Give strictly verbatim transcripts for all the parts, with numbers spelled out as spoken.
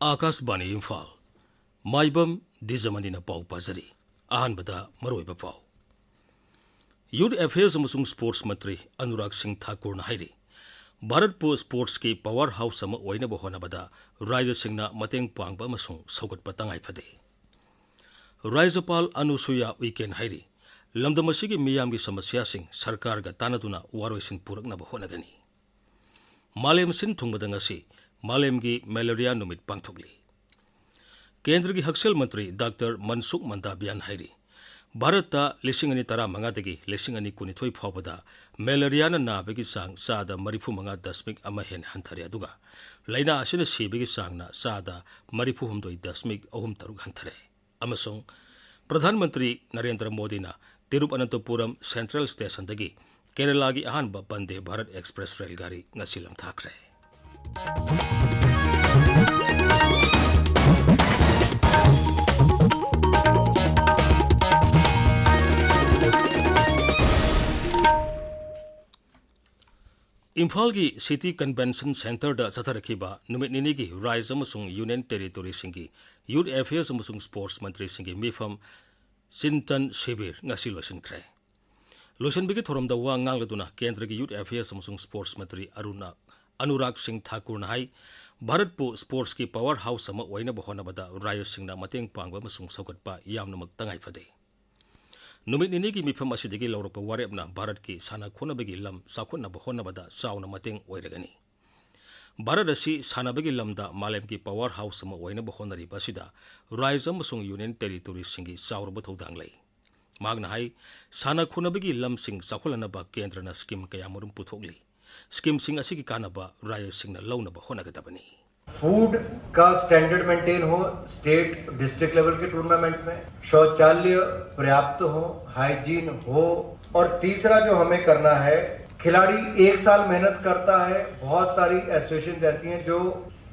ꯑꯥꯀꯥꯁꯕꯥꯅꯤ ꯏꯝꯐꯥꯜ꯫ ꯃꯥꯏꯕꯝ ꯗꯤꯖꯃꯅꯤꯅ ꯄꯥꯎ ꯄꯥꯖꯔꯤ꯫ ꯑꯍꯥꯟꯕꯗ ꯃꯔꯨꯑꯣꯏꯕ ꯄꯥꯎ꯫ ꯌꯨꯠ ꯑꯦꯐꯤꯌꯔꯁ ꯑꯃꯁꯨꯡ ꯁ꯭ꯄꯣꯔꯠꯁ ꯃꯟꯇ꯭ꯔꯤ ꯑꯅꯨꯔꯥꯒ ꯁꯤꯡ ꯊꯥꯀꯨꯔꯅ ꯍꯥꯏꯔꯤ, ꯚꯥꯔꯠꯄꯨ ꯁ꯭ꯄꯣꯔꯠꯁꯀꯤ ꯄꯥꯋꯔ ꯍꯥꯎꯁ ꯑꯃ ꯑꯣꯏꯅꯕ ꯍꯣꯠꯅꯕꯗ ꯔꯥꯖ꯭ꯌꯁꯤꯡꯅ ꯃꯇꯦꯡ ꯄꯥꯡꯕ ꯑꯃꯁꯨꯡ ꯁꯧꯒꯠꯄ ꯇꯉꯥꯏ ꯐꯗꯦ꯫ ꯔꯥꯖ꯭ꯌꯄꯥꯜ ꯑꯅꯨꯁꯨꯌꯥ ꯎꯏꯀꯦꯟ ꯍꯥꯏꯔꯤ, ꯂꯝꯗꯝ ꯑꯁꯤꯒꯤ ꯃꯤꯌꯥꯝꯒꯤ ꯁꯃꯁ꯭ꯌꯥꯁꯤꯡ ꯁꯔꯀꯥꯔꯒ ꯇꯥꯟꯅꯗꯨꯅ ꯋꯥꯔꯣꯏꯁꯤꯟ ꯄꯨꯔꯛꯅꯕ ꯍꯣꯠꯅꯒꯅꯤ꯫ ꯃꯥꯂꯦꯝ ꯁꯤꯟ ꯊꯨꯡꯕꯗ ꯉꯁꯤ ꯃꯥꯂꯦꯝꯒꯤ ꯃꯦꯂꯦꯔꯤꯌꯥ ꯅꯨꯃꯤꯠ ꯄꯥꯡꯊꯣꯛꯂꯤ꯫ ꯀꯦꯟꯗ꯭ꯔꯒꯤ ꯍꯛꯁꯦꯜ ꯃꯟꯇ꯭ꯔꯤ ꯗꯥꯛꯇꯔ ꯃꯟꯁꯨꯈ ꯃꯟꯗꯥꯕꯤꯌꯥꯟ ꯍꯥꯏꯔꯤ, ꯚꯥꯔꯠꯇ ꯂꯤꯁꯤꯡ ꯑꯅꯤ ꯇꯔꯥꯃꯉꯥꯗꯒꯤ ꯂꯤꯁꯤꯡ ꯑꯅꯤ ꯀꯨꯟꯅꯤꯊꯣꯏ ꯐꯥꯎꯕꯗ ꯃꯦꯂꯦꯔꯤꯌꯥꯅ ꯅꯥꯕꯒꯤ ꯆꯥꯡ ꯆꯥꯗ ꯃꯔꯤꯐꯨ ꯃꯉꯥ ꯗꯁꯃꯤꯛ ꯑꯃ ꯍꯦꯟꯅ ꯍꯟꯊꯔꯦ, ꯑꯗꯨꯒ ꯂꯥꯏꯅꯥ ꯑꯁꯤꯅ ꯁꯤꯕꯒꯤ ꯆꯥꯡꯅ ꯆꯥꯗ ꯃꯔꯤꯐꯨ ꯍꯨꯝꯗꯣꯏ ꯗꯁꯃꯤꯛ ꯑꯍꯨꯝ ꯇꯔꯨꯛ ꯍꯟꯊꯔꯦ꯫ ꯑꯃꯁꯨꯡ ꯄ꯭ꯔꯙꯥꯟ ꯃꯟꯇ꯭ꯔꯤ ꯅꯔꯦꯟꯗ꯭ꯔ ꯃꯣꯗꯤꯅ ꯇꯤꯔꯨꯕꯅꯟꯇꯄꯨꯔꯝ ꯁꯦꯟꯇ꯭ꯔꯦꯜ ꯁ꯭ꯇꯦꯁꯟꯗꯒꯤ ꯀꯦꯔꯂꯥꯒꯤ ꯑꯍꯥꯟꯕ ꯕꯟꯗꯦ ꯚꯥꯔꯠ ꯑꯦꯛꯁꯄ꯭ꯔꯦꯁ ꯔꯦꯜ ꯒꯥꯔꯤ ꯉꯁꯤ ꯂꯝꯊꯥꯈ꯭ꯔꯦ꯫ ꯏꯝꯐꯥꯜꯒꯤ ꯁꯤꯇꯤ ꯀꯟꯚꯦꯟꯁꯟ ꯁꯦꯟꯇꯔꯗ ꯆꯠꯊꯔꯛꯈꯤꯕ ꯅꯨꯃꯤꯠ ꯅꯤꯅꯤꯒꯤ ꯔꯥꯖ꯭ꯌ ꯑꯃꯁꯨꯡ ꯌꯨꯅꯤꯌꯟ ꯇꯦꯔꯤꯇꯣꯔꯤꯁꯤꯡꯒꯤ ꯌꯨꯠ ꯑꯦꯐꯤꯌꯔꯁ ꯑꯃꯁꯨꯡ ꯁ꯭ꯄꯣꯔꯠꯁ ꯃꯟꯇ꯭ꯔꯤꯁꯤꯡꯒꯤ ꯃꯤꯐꯝ ꯆꯤꯟꯇꯟ ꯁꯤꯕꯤꯔ ꯉꯁꯤ ꯂꯣꯏꯁꯤꯟꯈ꯭ꯔꯦ꯫ ꯂꯣꯏꯁꯤꯟꯕꯒꯤ ꯊꯧꯔꯝꯗ ꯋꯥ ꯉꯥꯡꯂꯗꯨꯅ ꯀꯦꯟꯗ꯭ꯔꯒꯤ ꯌꯨꯠ ꯑꯦꯐꯤꯌꯔꯁ ꯑꯃꯁꯨꯡ ꯁ꯭ꯄꯣꯔꯠꯁ ꯃꯟꯇ꯭ꯔꯤ ꯑꯔꯨꯅ, ꯑꯅꯨꯔꯥꯒ ꯁꯤꯡ ꯊꯥꯀꯨꯔꯅ ꯍꯥꯏ, ꯚꯥꯔꯠꯄꯨ ꯁ꯭ꯄꯣꯔꯠꯁꯀꯤ ꯄꯥꯋꯔ ꯍꯥꯎꯁ ꯑꯃ ꯑꯣꯏꯅꯕ ꯍꯣꯠꯅꯕꯗ ꯔꯥꯖ꯭ꯌꯁꯤꯡꯅ ꯃꯇꯦꯡ ꯄꯥꯡꯕ ꯑꯃꯁꯨꯡ ꯁꯧꯒꯠꯄ ꯌꯥꯝꯅꯃꯛ ꯇꯉꯥꯏ ꯐꯗꯦ꯫ ꯅꯨꯃꯤꯠ ꯅꯤꯅꯤꯒꯤ ꯃꯤꯐꯝ ꯑꯁꯤꯗꯒꯤ ꯂꯧꯔꯛꯄ ꯋꯥꯔꯦꯞꯅ ꯚꯥꯔꯠꯀꯤ ꯁꯥꯟꯅ ꯈꯣꯠꯅꯕꯒꯤ ꯂꯝ ꯆꯥꯎꯈꯠꯅꯕ ꯍꯣꯠꯅꯕꯗ ꯆꯥꯎꯅ ꯃꯇꯦꯡ ꯑꯣꯏꯔꯒꯅꯤ꯫ ꯚꯥꯔꯠ ꯑꯁꯤ ꯁꯥꯟꯅꯕꯒꯤ ꯂꯝꯗ ꯃꯥꯂꯦꯝꯒꯤ ꯄꯥꯋꯔ ꯍꯥꯎꯁ ꯑꯃ ꯑꯣꯏꯅꯕ ꯍꯣꯠꯅꯔꯤꯕ ꯑꯁꯤꯗ ꯔꯥꯖ꯭ꯌ ꯑꯃꯁꯨꯡ ꯌꯨꯅꯤꯌꯟ ꯇꯦꯔꯤꯇꯣꯔꯤꯁꯤꯡꯒꯤ ꯆꯥꯎꯔꯕ ꯊꯧꯗꯥꯡ ꯂꯩ꯫ ꯃꯍꯥꯛꯅ ꯍꯥꯏ, ꯁꯥꯟꯅ ꯈꯣꯠꯅꯕꯒꯤ ꯂꯝꯁꯤꯡ ꯆꯥꯎꯈꯠꯍꯟꯅꯕ ꯀꯦꯟꯗ꯭ꯔꯅ ꯁ꯭ꯀꯤꯝ ꯀꯌꯥꯃꯔꯨꯝ ꯄꯨꯊꯣꯛꯂꯤ꯫ ꯁ꯭ꯀꯤꯝꯁꯤꯡ ꯑꯁꯤꯒꯤ ꯀꯥꯟꯅꯕ ꯔꯥꯖ꯭ꯌꯁꯤꯡꯅ ꯂꯧꯅꯕ ꯍꯣꯠꯅꯒꯗꯕꯅꯤ꯫ फूड का स्टैंडर्ड मेंटेन हो स्टेट, डिस्ट्रिक्ट लेवल के टूर्नामेंट में, शौचालय पर्याप्त हो, हाइजीन हो, और तीसरा जो हमें करना है, खिलाड़ी एक साल मेहनत करता है, बहुत सारी एसोसिएशन ऐसी हैं जो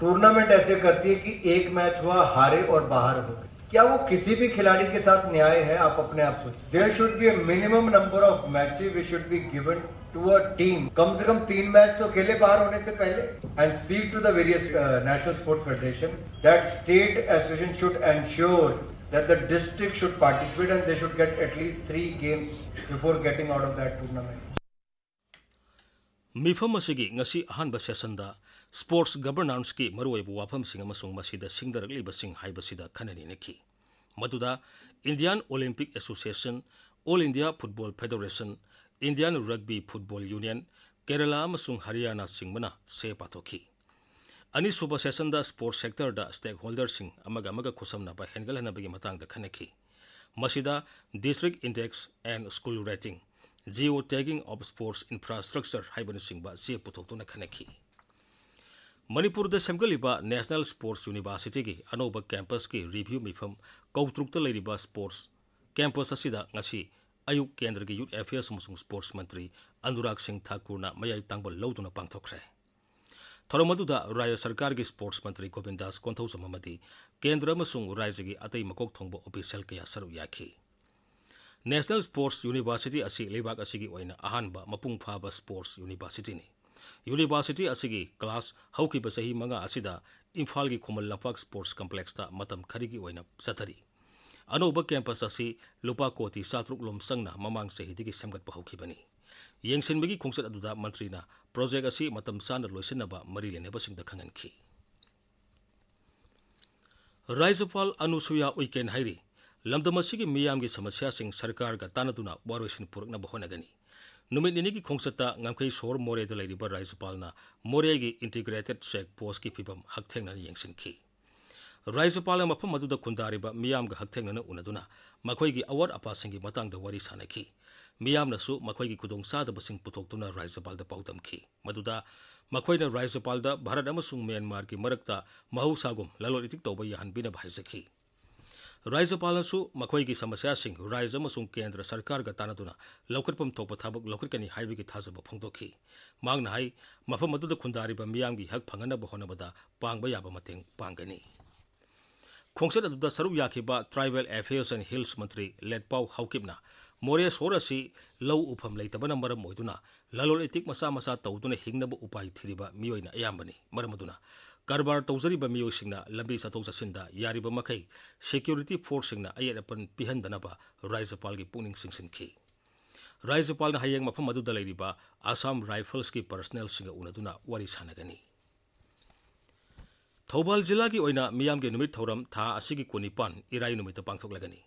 टूर्नामेंट ऐसे करती है कि एक मैच हुआ, हारे और बाहर हो गए। क्या वो किसी भी खिलाड़ी के साथ न्याय है? आप अपने आप सोचिए। There should be a minimum number of matches which should be given to a team. कम से कम तीन मैच तो खेले बाहर होने से पहले. And speak to the various uh, national sports federation that state association should ensure that the district should participate and they should get at least three games before getting out of that tournament. ꯃꯤꯐꯝ ꯑꯁꯤꯒꯤ ꯉꯁꯤ ꯑꯍꯥꯟꯕ ꯁꯦꯁꯟꯗ sports ꯒꯕꯔꯅꯥꯟꯁꯀꯤ ꯃꯔꯨꯑꯣꯏꯕ ꯋꯥꯐꯝꯁꯤꯡ ꯑꯃꯁꯨꯡ ꯃꯁꯤꯗ ꯁꯤꯡꯅꯔꯛꯂꯤꯕꯁꯤꯡ ꯍꯥꯏꯕꯁꯤꯗ ꯈꯟꯅ ꯅꯩꯅꯈꯤ꯫ ꯃꯗꯨꯗ Indian Olympic Association, All India Football Federation, Indian Rugby Football Union, Kerala ꯑꯃꯁꯨꯡ ꯍꯔꯤꯌꯥꯅꯥꯆꯤꯡꯕꯅ ꯁꯦ ꯄꯥꯊꯣꯛꯈꯤ꯫ ꯑꯅꯤꯁꯨꯕ ꯁꯦꯁꯟꯗ ꯁ꯭ꯄꯣꯔꯠꯁ ꯁꯦꯛꯇꯔꯗ ꯁ꯭ꯇꯦꯛꯍꯣꯜꯗꯔꯁꯤꯡ ꯑꯃꯒ ꯑꯃꯒ ꯈꯨꯠꯁꯝꯅꯕ ꯍꯦꯟꯒꯠꯍꯟꯅꯕꯒꯤ ꯃꯇꯥꯡꯗ ꯈꯟꯅꯈꯤ꯫ ꯃꯁꯤꯗ District Index and School Rating, Geo Tagging of Sports Infrastructure ꯍꯥꯏꯕꯅꯆꯤꯡꯕ ꯆꯦ ꯄꯨꯊꯣꯛꯇꯨꯅ ꯈꯟꯅꯈꯤ꯫ ꯃꯅꯤꯄꯨꯔꯗ ꯁꯦꯝꯒꯠꯂꯤꯕ ꯅꯦꯁꯅꯦꯜ ꯁ꯭ꯄꯣꯔꯠꯁ ꯌꯨꯅꯤꯚꯔꯁꯤꯇꯤꯒꯤ ꯑꯅꯧꯕ ꯀꯦꯝꯄꯁꯀꯤ ꯔꯤꯚ꯭ꯌꯨ ꯃꯤꯐꯝ ꯀꯧꯇ꯭ꯔꯨꯛꯇ ꯂꯩꯔꯤꯕ ꯁ꯭ꯄꯣꯔꯠꯁ ꯀꯦꯝꯄꯁ ꯑꯁꯤꯗ ꯉꯁꯤ ꯑꯌꯨꯛ ꯀꯦꯟꯗ꯭ꯔꯒꯤ ꯌꯨꯊ ꯑꯦꯐꯤꯌꯔꯁ ꯑꯃꯁꯨꯡ ꯁ꯭ꯄꯣꯔꯠꯁ ꯃꯟꯇ꯭ꯔꯤ ꯑꯅꯨꯔꯥꯒ ꯁꯤꯡ ꯊꯥꯀꯨꯔꯅ ꯃꯌꯥꯏ ꯇꯥꯡꯕ ꯂꯧꯗꯨꯅ ꯄꯥꯡꯊꯣꯛꯈ꯭ꯔꯦ꯫ ꯊꯧꯔꯝ ꯑꯗꯨꯗ ꯔꯥꯖ꯭ꯌ ꯁꯔꯀꯥꯔꯒꯤ ꯁ꯭ꯄꯣꯔꯠꯁ ꯃꯟꯇ꯭ꯔꯤ ꯒꯣꯕꯤꯟꯗꯥꯁ ꯀꯣꯟꯊꯧꯖꯝ ꯑꯃꯗꯤ ꯀꯦꯟꯗ꯭ꯔ ꯑꯃꯁꯨꯡ ꯔꯥꯖ꯭ꯌꯒꯤ ꯑꯇꯩ ꯃꯀꯣꯛ ꯊꯣꯡꯕ ꯑꯣꯐꯤꯁꯤꯌꯦꯜ ꯀꯌꯥ ꯁꯔꯨꯛ ꯌꯥꯈꯤ꯫ ꯅꯦꯁꯅꯦꯜ ꯁ꯭ꯄꯣꯔꯠꯁ ꯌꯨꯅꯤꯚꯔꯁꯤꯇꯤ ꯑꯁꯤ ꯂꯩꯕꯥꯛ ꯑꯁꯤꯒꯤ ꯑꯣꯏꯅ ꯑꯍꯥꯟꯕ ꯃꯄꯨꯡ ꯐꯥꯕ ꯁ꯭ꯄꯣꯔꯠꯁ ꯌꯨꯅꯤꯚꯔꯁꯤꯇꯤꯅꯤ꯫ ꯌꯨꯅꯤꯚꯔꯁꯤꯇꯤ ꯑꯁꯤꯒꯤ ꯀ꯭ꯂꯥꯁ ꯍꯧꯈꯤꯕ ꯆꯍꯤ ꯃꯉꯥ ꯑꯁꯤꯗ ꯏꯝꯐꯥꯜꯒꯤ ꯈꯨꯃꯟ ꯂꯝꯄꯥꯛ ꯁ꯭ꯄꯣꯔꯠꯁ ꯀꯝꯄ꯭ꯂꯦꯛꯁꯇ ꯃꯇꯝ ꯈꯔꯒꯤ ꯑꯣꯏꯅ ꯆꯠꯊꯔꯤ꯫ ꯑꯅꯧꯕ ꯀꯦꯝꯄꯁ ꯑꯁꯤ ꯂꯨꯄꯥ ꯀꯣꯇꯤ ꯆꯥꯇ꯭ꯔꯨꯛ ꯂꯣꯝ ꯆꯪꯅ ꯃꯃꯥꯡ ꯆꯍꯤꯗꯒꯤ ꯁꯦꯝꯒꯠꯄ ꯍꯧꯈꯤꯕꯅꯤ꯫ ꯌꯦꯡꯁꯤꯟꯕꯒꯤ ꯈꯣꯡꯆꯠ ꯑꯗꯨꯗ ꯃꯟꯇ꯭ꯔꯤꯅ ꯄ꯭ꯔꯣꯖꯦꯛ ꯑꯁꯤ ꯃꯇꯝ ꯆꯥꯅ ꯂꯣꯏꯁꯤꯟꯅꯕ ꯃꯔꯤ ꯂꯩꯅꯕꯁꯤꯡꯗ ꯈꯪꯍꯟꯈꯤ꯫ ꯔꯥꯖ꯭ꯌꯄꯥꯜ ꯑꯅꯨꯁꯨꯌꯥ ꯎꯏꯀꯦꯟ ꯍꯥꯏꯔꯤ, ꯂꯝꯗꯝ ꯑꯁꯤꯒꯤ ꯃꯤꯌꯥꯝꯒꯤ ꯁꯃꯁ꯭ꯌꯥꯁꯤꯡ ꯁꯔꯀꯥꯔꯒ ꯇꯥꯟꯅꯗꯨꯅ ꯋꯥꯔꯣꯏꯁꯤꯟ ꯄꯨꯔꯛꯅꯕ ꯍꯣꯠꯅꯒꯅꯤ꯫ ꯅꯨꯃꯤꯠ ꯅꯤꯅꯤꯒꯤ ꯈꯣꯡꯆꯠꯇ ꯉꯝꯈꯩ ꯁꯣꯍꯣꯔ ꯃꯣꯔꯦꯗ ꯂꯩꯔꯤꯕ ꯔꯥꯖ꯭ꯌꯄꯥꯜꯅ ꯃꯣꯔꯦꯒꯤ ꯏꯟꯇꯤꯒ꯭ꯔꯦꯇꯦꯗ ꯆꯦꯛ ꯄꯣꯁꯀꯤ ꯐꯤꯕꯝ ꯍꯛꯊꯦꯡꯅꯅ ꯌꯦꯡꯁꯤꯟꯈꯤ꯫ ꯔꯥꯖ꯭ꯌꯄꯥꯜꯅ ꯃꯐꯝ ꯑꯗꯨꯗ ꯈꯨꯟꯗꯥꯔꯤꯕ ꯃꯤꯌꯥꯝꯒ ꯍꯛꯊꯦꯡꯅꯅ ꯎꯅꯗꯨꯅ ꯃꯈꯣꯏꯒꯤ ꯑꯋꯥꯠ ꯑꯄꯥꯁꯤꯡꯒꯤ ꯃꯇꯥꯡꯗ ꯋꯥꯔꯤ ꯁꯥꯅꯈꯤ꯫ ꯃꯤꯌꯥꯝꯅꯁꯨ ꯃꯈꯣꯏꯒꯤ ꯈꯨꯗꯣꯡꯆꯥꯗꯕꯁꯤꯡ ꯄꯨꯊꯣꯛꯇꯨꯅ ꯔꯥꯖ꯭ꯌꯄꯥꯜꯗ ꯄꯥꯎꯗꯝꯈꯤ꯫ ꯃꯗꯨꯗ ꯃꯈꯣꯏꯅ ꯔꯥꯖ꯭ꯌꯄꯥꯜꯗ ꯚꯥꯔꯠ ꯑꯃꯁꯨꯡ ꯃ꯭ꯌꯥꯟꯃꯥꯔꯒꯤ ꯃꯔꯛꯇ ꯃꯍꯧꯁꯥꯒꯨꯝ ꯂꯂꯣꯟ ꯏꯇꯤꯛ ꯇꯧꯕ ꯌꯥꯍꯟꯕꯤꯅꯕ ꯍꯥꯏꯖꯈꯤ꯫ ꯔꯥꯖ꯭ꯌꯄꯥꯜꯅꯁꯨ ꯃꯈꯣꯏꯒꯤ ꯁꯃꯁ꯭ꯌꯥꯁꯤꯡ ꯔꯥꯖ꯭ꯌ ꯑꯃꯁꯨꯡ ꯀꯦꯟꯗ꯭ꯔ ꯁꯔꯀꯥꯔꯒ ꯇꯥꯟꯅꯗꯨꯅ ꯂꯧꯈꯠꯐꯝ ꯊꯣꯛꯄ ꯊꯕꯛ ꯂꯧꯈꯠꯀꯅꯤ ꯍꯥꯏꯕꯒꯤ ꯊꯥꯖꯕ ꯐꯣꯡꯗꯣꯛꯈꯤ꯫ ꯃꯍꯥꯛꯅ ꯍꯥꯏ, ꯃꯐꯝ ꯑꯗꯨꯗ ꯈꯨꯟꯗꯥꯔꯤꯕ ꯃꯤꯌꯥꯝꯒꯤ ꯍꯛ ꯐꯪꯍꯟꯅꯕ ꯍꯣꯠꯅꯕꯗ ꯄꯥꯡꯕ ꯌꯥꯕ ꯃꯇꯦꯡ ꯄꯥꯡꯒꯅꯤ꯫ ꯈꯣꯡꯆꯠ ꯑꯗꯨꯗ ꯁꯔꯨꯛ ꯌꯥꯈꯤꯕ Tribal Affairs and Hills ꯃꯟꯇ꯭ꯔꯤ ꯂꯦꯠꯄꯥꯎ ꯍꯥꯎꯀꯤꯞꯅ ꯃꯣꯔꯦ ꯁꯣꯍꯣꯔ ꯑꯁꯤ ꯂꯧ ꯎꯐꯝ ꯂꯩꯇꯕꯅ ꯃꯔꯝ ꯑꯣꯏꯗꯨꯅ ꯂꯂꯣꯜ ꯏꯇꯤꯛ ꯃꯆꯥ ꯃꯆꯥ ꯇꯧꯗꯨꯅ ꯍꯤꯡꯅꯕ ꯎꯄꯥꯏ ꯊꯤꯔꯤꯕ ꯃꯤꯑꯣꯏꯅ ꯑꯌꯥꯝꯕꯅꯤ꯫ ꯃꯔꯝ ꯑꯗꯨꯅ ꯀꯔꯕꯥꯔ ꯇꯧꯖꯔꯤꯕ ꯃꯤꯑꯣꯏꯁꯤꯡꯅ ꯂꯝꯕꯤ ꯆꯠꯊꯣꯛ ꯆꯠꯁꯤꯟꯗ ꯌꯥꯔꯤꯕ ꯃꯈꯩ security forceꯁꯤꯡꯅ ꯑꯌꯦꯠ ꯑꯄꯟ ꯄꯤꯍꯟꯗꯅꯕ ꯔꯥꯖ꯭ꯌꯄꯥꯜꯒꯤ ꯄꯨꯛꯅꯤꯡ ꯆꯤꯡꯁꯤꯟꯈꯤ꯫ ꯔꯥꯖ꯭ꯌꯄꯥꯜꯅ ꯍꯌꯦꯡ ꯃꯐꯝ ꯑꯗꯨꯗ ꯂꯩꯔꯤꯕ Assam Riflesꯀꯤ personnelꯁꯤꯡꯒ ꯎꯅꯗꯨꯅ ꯋꯥꯔꯤ ꯁꯥꯟꯅꯒꯅꯤ꯫ ꯊꯧꯕꯥꯜ ꯖꯤꯂꯥꯒꯤ ꯑꯣꯏꯅ ꯃꯤꯌꯥꯝꯒꯤ ꯅꯨꯃꯤꯠ ꯊꯧꯔꯝ ꯊꯥ ꯑꯁꯤꯒꯤ ꯀꯨꯟꯅꯤꯄꯥꯟ ꯏꯔꯥꯏ ꯅꯨꯃꯤꯠꯇ ꯄꯥꯡꯊꯣꯛꯂꯒꯅꯤ꯫